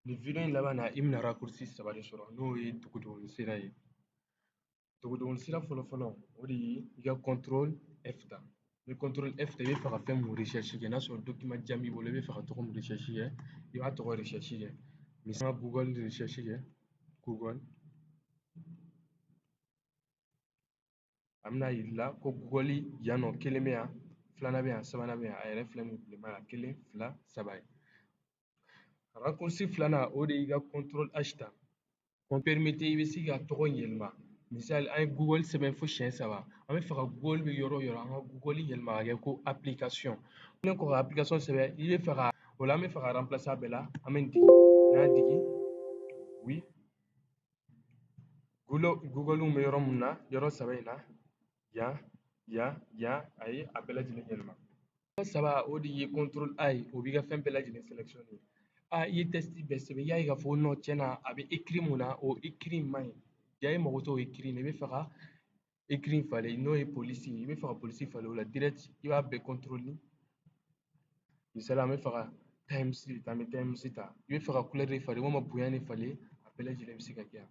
Nin video in laban na, i bɛna raccourci saba de sɔrɔ, n'o ye dogodogoni sira ye. Dogodogoni sira fɔlɔ-fɔlɔ, o de ye i ka contrôle F ta. Ni contrôle F ta, i bɛ fɛ ka fɛn mun recherche kɛ, n'a sɔrɔ document jan b'i bolo, i bɛ fɛ ka tɔgɔ mun recherche kɛ, i b'a tɔgɔ recherche kɛ. Misali, Google recherche kɛ, Google. A bɛna yir'i la ko Google yan nɔ, kelen bɛ yan, filanan bɛ yan, sabanan bɛ yan. A yɛrɛ filɛ nin ye bilenman la, kelen, fila, saba ye. Raccourci filanan, o de y'i ka contrôle H ta. O permettre i bɛ se ka tɔgɔ yɛlɛma. Misali, an ye Google sɛbɛn fo siɲɛ saba, an bɛ fɛ ka Google bɛ yɔrɔ o yɔrɔ, an ka Google yɛlɛma ka kɛ ko application. Ne kɔ ka application sɛbɛn, i bɛ fɛ ka o la, an bɛ fɛ ka remplacer a bɛɛ la, an bɛ nin digi. N'an y'a digi, oui, Google bɛ yɔrɔ mun na, yɔrɔ saba in na, yan, yan, yan, a ye a bɛɛ lajɛlen yɛlɛma. Saba, o de ye contrôle A ye, o b'i ka fɛn bɛɛ lajɛlen sélectionner. A i ye texte bɛɛ sɛbɛn, i y'a ye k'a fɔ non, tiɲɛ na, a bɛ écrit mun na, o écrit man ɲi. Ja, i mago t'o écrit na, i bɛ fɛ ka écrit falen, n'o ye police ye, i bɛ fɛ ka police falen o la direct, i b'a bɛɛ contrôler. Misali, an bɛ fɛ ka Times de ta, an bɛ Times ta. I bɛ fɛ ka couleur de falen walima bonya de falen, a bɛɛ lajɛlen bɛ se ka kɛ yan.